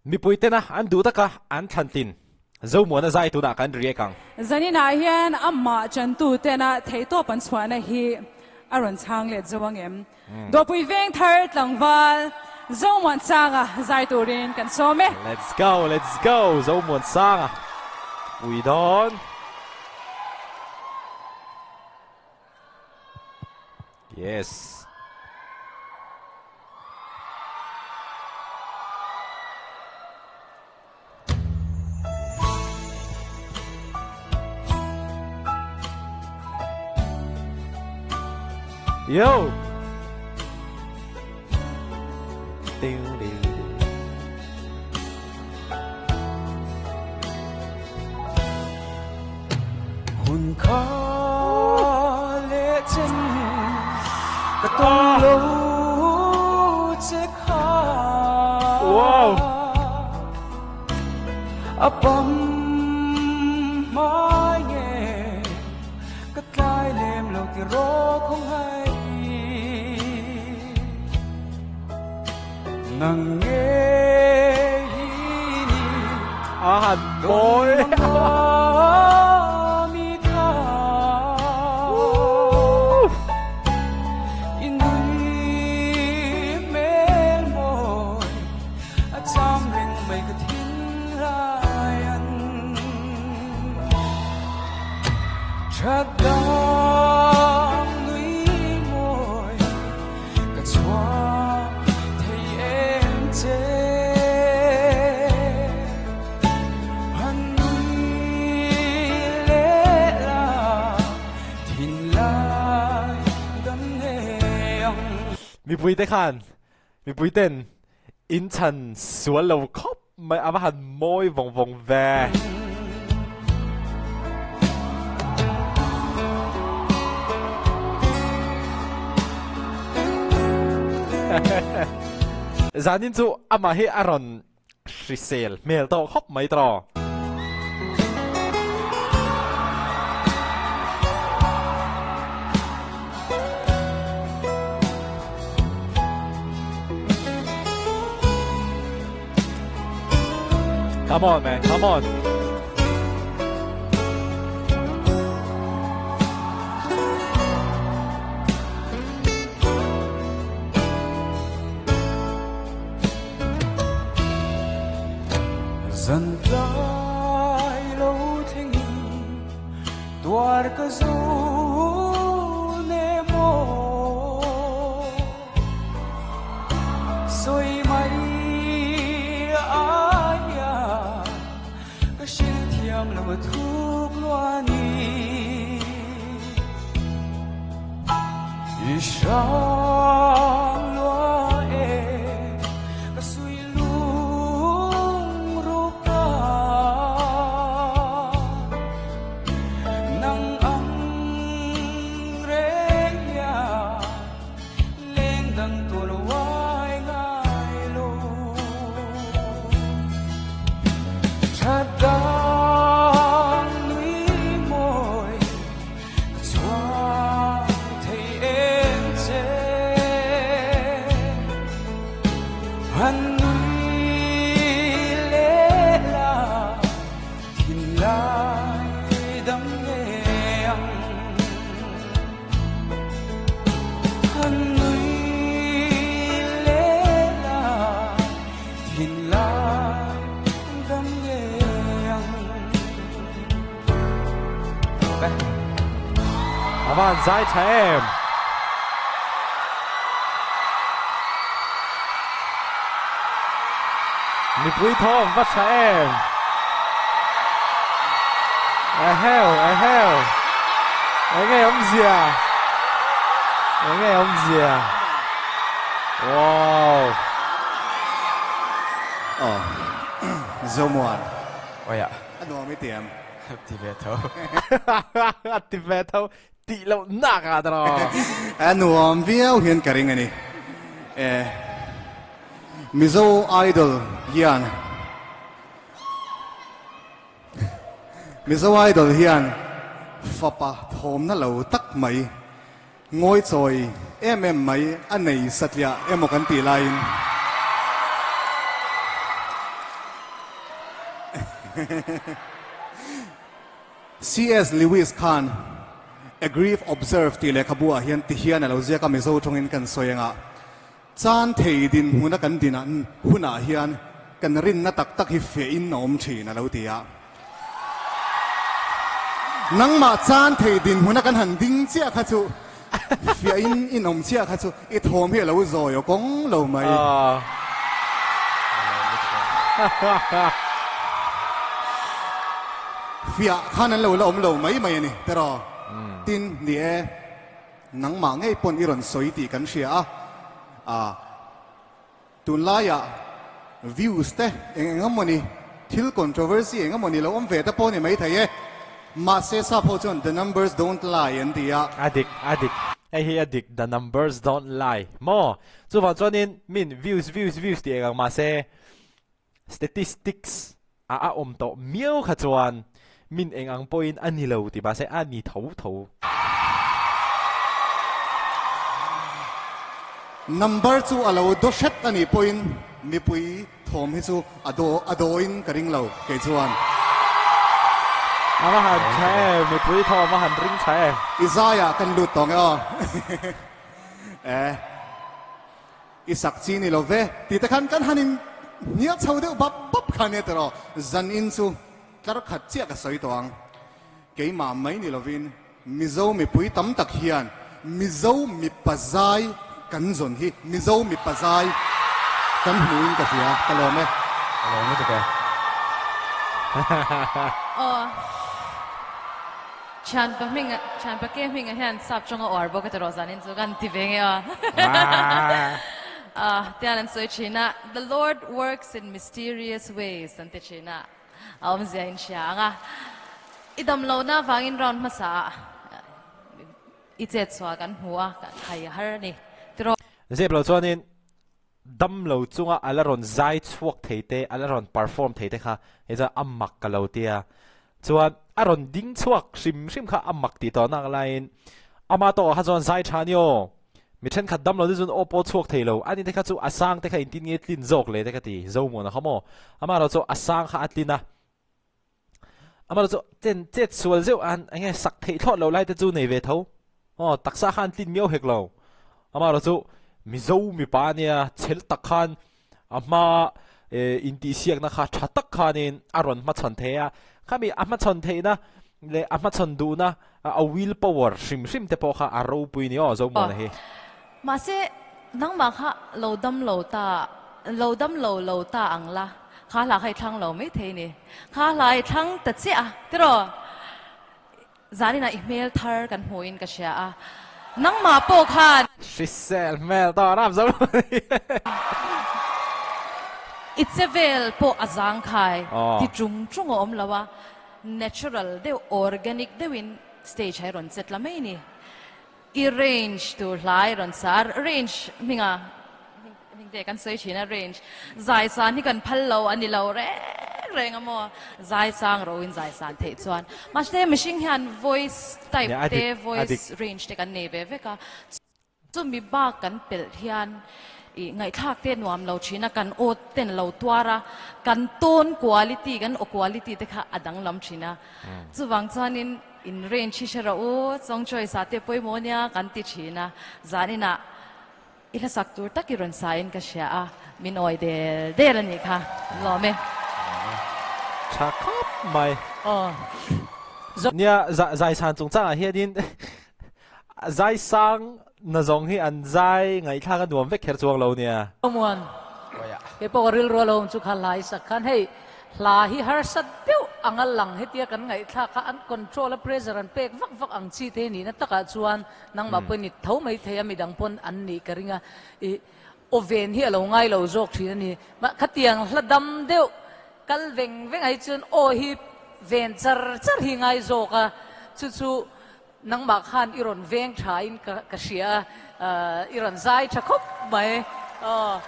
Mipui tena an duh taka an thlan tlin Zomuana zai tunah kan riak ang. Zaninah hian amah chantu tena theihtawp an chhuahna hi a rawn chhang let zo ang em? Dawpui veng thar tlangval Zomuansanga zai turin kan sawm e. Let's go let's go Zomuansanga pui dawn. Yes. Yo. Ding ding. Hun kha leh chen ka tawng lo che kha. Wow. A pam hmai nge ka tlai lem lo ti ro khawng hai. Nang ngei hi ni A han mawi. Mi tha I nui hmel mawi a cham reng mai ka thinlai an That dang nui mawi Ka chhuak thei em che Han nui leh la thinlai dam ngei ang. Mipui te khan mipui ten in chhan sual lo khawp mai a va han mawi vawng vawng ve. Zanin chu amah hi a rawn hrisel hmel tawh khawp mai tawh. Come on man, come on. Zan tlai lo thlengin tuar ka zo ne maw Sawi mai aia ka hrilh thiam lo a thuk lua ni. I hrang lua e ka sui lung ruk a nang ang reng hian Leng dang tur uai ngai lo. That dang nui mawi ka chhuak thei em che. Han nui leh la thinlai dam ngei ang. Han nui leh la thinlai dam ngei ang. A van zai tha em. Mipui thawm va tha em. Eheu eheu. Enge awmzia. Enge awmzia. Wow. Aw Zomuan. Oia. A nuam i ti em? Ti ve tho. Ti ve tho. Tih loh nak ah tawh. A nuam viau hian ka ring a ni. E Mizo Idol hian Mizo Idol hian fapa thawmna lo tak mai ngawi chawi em em mai a nei satliah emaw kan tih laiin. CS Lewis khan A Grief Observed tih lehkhabu ah hian ti hian a lo ziak a, Mizo tawngin kan sawi anga chan thei dinhmuna kan din hunah hian kan rinna tak tak hi fiahin a awm thin a lo ti a. Nangmah chan thei dinhmuna kan han ding chiah kha chu fiahin in awm chiah kha chu i thawm hi a lo zawi aw kawng lo mai. Fiah khan an lo la awm lo mai mai a ni tiraw? Tin, ni e, nangmah ngei pawn i rawn sawi tih kan hria a, ah. Tunlaiah views te eng eng emawni, thil controversy eng emawni lo awm ve te pawh a ni maithei e. Mahse sap ho chuan the numbers don't lie an ti a. A dik, a dik. Hei hi a dik, the numbers don't lie. Maw? Chuvang chuanin min views, views, views tih eng ang mahse statistics a a awm tawh miau kha chuan min eng ang pawhin a ni lo ti mahse a ni tho tho. Number chu a lo daw hret a nih pawhin mipui thawm hi chu a daw a dawin ka ring lo kei chuan. A va han tha em, mipui thawm a han ring tha em. I zaiah kan lut tawh nge aw. E. I sak chi ni lo ve tih te khan kan han in hnial chho deuh bap bap kha nia tiraw zan in chu tlar khat chiah ka sawi tawh ang. Keimah mai ni lovin Mizo mipui tam tak hian Mizo mipa zai kan zawn hi Mizo mipa zai kan hmuhin ka hria ka lawm e. Ka lawm lutuk e. Aw. Thianpa hminga, thianpa ke hminga hian sap tawnga uar bawk a ti rawh zanin chu kan ti ve nge aw. Ah, tian an sawi thin a, The Lord works in mysterious ways an ti thin a, a awmzia in hria ang a. I dam lohna avangin round hmasa ah i chet chhuah kan hmu a, kan hai har a ni. Ti rawh. Zep lo chuanin Dam lo chunga a la rawn zai chhuak thei te, a la rawn perform thei te kha hei chuan a mak ka lo tia. Chuan a rawn ding chhuak hrim hrim kha a mak tih tawh nak laiin ama tawhah kha chuan zai tha a ni aw. Mi thenkhat dam lo te chuan aw pawh chhuak thei lo. Ani te kha chu a sang te kha intin nge tlin zawk le te ka ti. Zomuana kha maw? Amaherawh chu a sang kha a tlin a. Amaherawh chu chen chet sual zeuh an eng nge sak theih thlawt lo lai te chu nei ve tho. Aw taksa kha an tlin miau hek lo. Amaherawh chu Mizo mipa ania chhel tak khan a hma eh intihsiakna kha tha tak khanin a rawn hmachhawn thei a. Khami a hmachhawn theihna leh a hmachhawn duhna a will power hrim hrim te pawh kha a ropui ni aw Zomuana hi. Mahse, nangmah kha lo dam lo ta, lo dam lo lo ta ang la, kha hla kha i thlang lo mai thei ni. Kha hla i thlang ta chiah a, tiraw? Zaninah i hmel thar kan hmuhin ka hria a, nangmah pawh khan. Hrisel hmel tawh rap zo mai. I che vel pawh a zangkhai ti chung chung a awm lo a, natural deuh, organic deuhin stage ah i rawn che tla mai ni. I range tur hlai rawn sa a, range hminga hming te kan sawi thin a, range zai san hi kan phal lo a ni lo reng reng a maw, zai sang ro in zai san theih chuan mahse mihring hian voice type te voice range te kan nei ve vek a, chumi bak kan pelh hian ih ngaihthlak te nuam lo thin a, kan aw ten lo tuar a, kan tone quality kan aw quality te kha a danglam thin a, chuvang chuanin. In range hi hre rawh u, song choice ah te pawimawh nia kan ti thin a, zaninah i hlasak tur tak i rawn sa in ka hria a, min awi del del a nih kha, an lawm e. Tha khawp mai. Aw. Nia, zai san chungchangah hianin zai sang na zawng hi an zai ngaihthlak a nuam vek kher chuang lo nia. Awmuan, kei pawh ka rilru a lo awm chu kha hla i sak khan hei hla hi harsa deuh anga lang hetia kan ngaihthlak kha an control a pressure an pek vak vak ang chi te hi nihna takah chuan nangmah pawhin i tho mai thei a midang pawn an nih ka ring a i aw ven hi a lo ngai lo zawk thin a ni. Mah khatiang hla dam deuh kal veng veng ah hi chuan aw hi ven char char hi ngai zawk a chu chu Nangmah khan i rawn veng tha in ka ka hria a, i rawn zai tha khawp mai aw.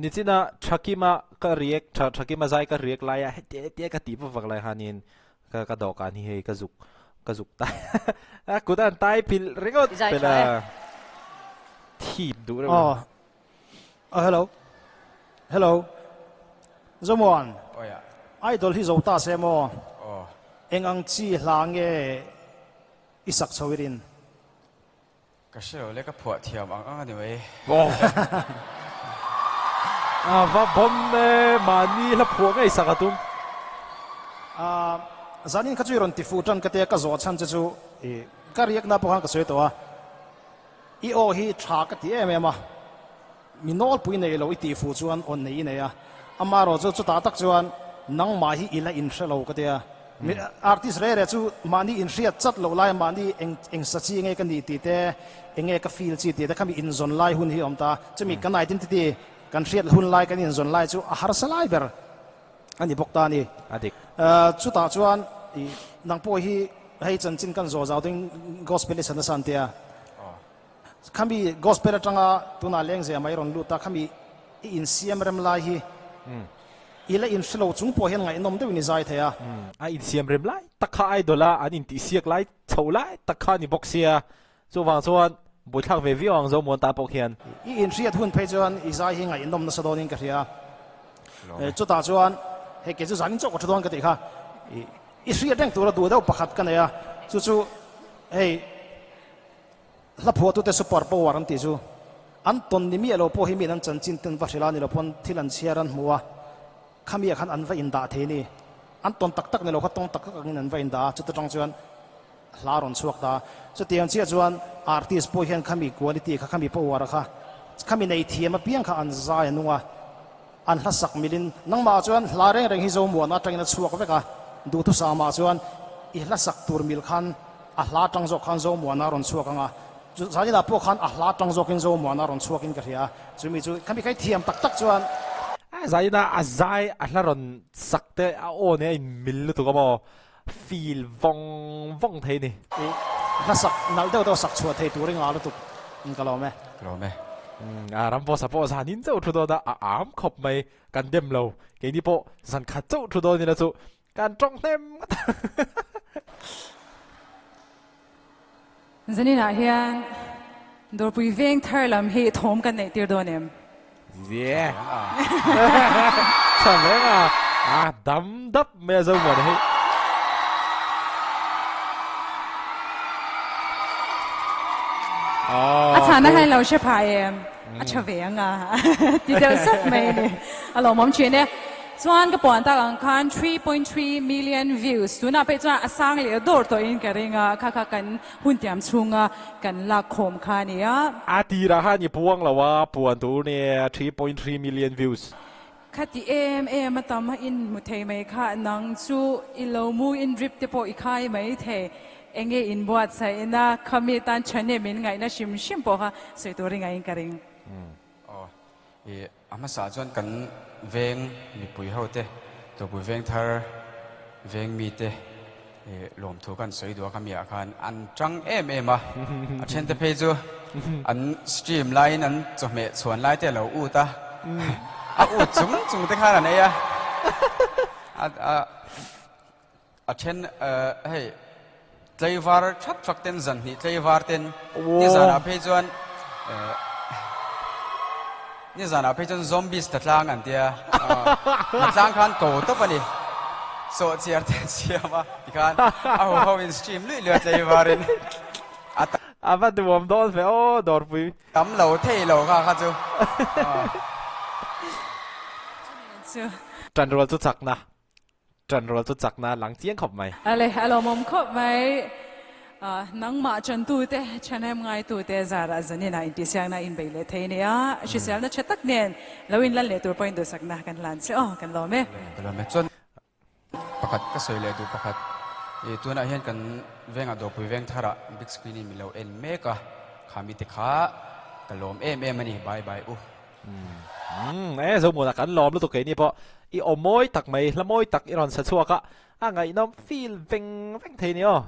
Nichina Thakima ka react tha Thakima zai ka react lai a heti heti ka tih vak vak lai khanin ka ka dawhkan hi hei ka zuk ka zuk tai a kut a an tai phil ringawt I zai pela tha e. thip duh reuh Aw aw hello hello Zomuan Aw ya. Idol hi zo ta se maw? Eng ang chi hla nge i sak chho i rin? Ka hre lo le ka phuah thiam ang ang a ni mai. A va bon e, mahni hla phuah ngei sak a tum. Zanin kha chu i rawn ti fuh tan ka tia ka zawh chhan che chu i ka riakna pawh khan ka sawi tawh a, i aw hi tha ka ti em em a, mi nawlpui nei lo i tih fuh chuan aw nei i nei a, amaherawh chu chutah tak chuan nangmah hi i la inhre lo ka tia. Mi artist reh reh chu mahni inhriat chat loh lai mahni eng eng sa chi nge ka nih tih te, eng nge ka feel chi tih te khami inzawn lai hun hi a awm ta. Chumi kan identity kan hriat hun lai kan inzawn lai chu a harsa lai ber a ni bawk ta a ni. A dik. Chutah chuan i nang pawh hi hei chanchin kan zawh zau ding gospel i sana san tia. Khami gospel atanga tunah lengzeh mai rawn lut a, khami i insiam rem lai hi i la inhre lo chung pawh hian ngaihnawm deuhin i zai thei a. A insiam rem lai tak kha idol a an intihsiak lai chho lai tak kha a ni bawk sia, chuvang chuan buaithlak ve viau ang Zomuan tan pawh khian. I inhriat hun phei chuan i zai hi ngaihnawm nasa dawnin ka hria. Chutah chuan hei kei chu zanin chauh ka thu dawn ka tih kha i hriat reng tura duh deuh pakhat ka nei a, chu chu hei Hla phuahtute super power an tih chu an tawn ni miah lo pawh hi miin an chanchin ten va hrilh a ni lo pawn thil an chhiar an hmu a, khamiah khan an va indah thei ni. An tawn tak tak ni lo kha tawng tak tak angin an va indah a, chuta tang chuan hla a rawn chhuak ta. Chutiang chiah chuan artist pawh hian khami quality kha khami power kha khami nei thiam apiang kha an zai a nung a, an hla sak milin nangmah chuan hla reng reng hi Zomuana atangin a chhuak vek a, duhthusam ah chuan i hla sak tur mil khan a hla tang zawk khan Zomuana a rawn chhuak ang a, chu zaninah pawh khan a hla tang zawkin Zomuana a rawn chhuakin ka hria a, chumi chu khami kha i thiam tak tak chuan. A zaninah a zai a hla rawn sak te a aw nen a in mil lutuk a maw, feel vawng vawng thei a ni. I hla sak nalh deuh deuh sak chhuah thei tur i ngah lutuk in ka lawm e. Ka lawm e. A ram pawh sa pawh zanin chauh thu dawn a, a am khawp mai, kan dem lo, keini pawh zan khat chauh thu dawn ila chu Kan tawng hnem ngawt a. Zaninah hian Dawrpui veng thar lam hi thawm kan neih tir dawn em? Yeah. Tha reng a, a dam dap mai a Zomuana hi. A chhana hian lo hre phah em? A tha ve ang a ti deuh sap mai a ni. A lawmawm thin e. Chuan ka puan tak ang khan 3.3 million views tunah pawh chuan a sang leh dawr tawhin ka ring a, kha kha kan hun tiam chhunga kan lak khawm kha a ni a. A tirah khan i puang lo a, puan tur nia 3.3 million views. Khati em em a tam a in hmu thei mai kha nang chu i lo mu in drip te pawh i khai mai thei. Enge in buatsaihna khami tan thahnem in ngaihna hrim hrim pawh kha sawi tur i ngaihin ka ring. Aw, i a hmasa chuan kan veng mipui ho te, Tupui veng thar veng mi te i lawmthu kan sawi duh a khami ah khan an tang em em a, a then te phei chu an stream laiin an chawhmeh chhuan lai te a lo ut a, a ut chung chung te khan an ei a, a A then hei tlaivar thap thak ten zan hnih tlaivar ten nizanah phei chuan nizanah phei chuan zombies ta tlang an tia a tlang khan ko tawp a ni sawhchiar te an siam a tikhan a ho ho in stream luih luih a tlaivar in a A va duhawm dawn ve aw dawrpui. Tam lo thei lo kha kha chu. Tanrual chu chakna. Ṭanrual chu chakna a lang chiang khawp mai. Ale, a lawmawm khawp mai. Nangmah ṭantute, ṭhahnem ngaitute zarah zaninah intihsiakna inbeih leh thei nia. Hriselna ṭha tak nen lo inlan leh tur pawhin duhsakna kan hlan che aw, kan lawm e. Ka lawm e. Chuan pakhat ka sawi leh duh pakhat, i tunah hian kan vengah Dawpui veng tharah big screen in min lo en mek a, kha mite kha ka lawm em em a ni, bye bye u. Umm e Zomuana kan lawm lutuk keini pawh i aw mawi tak mai hla mawi tak i rawn sa chhuak a a ngaihnawm feel veng veng thei ni aw.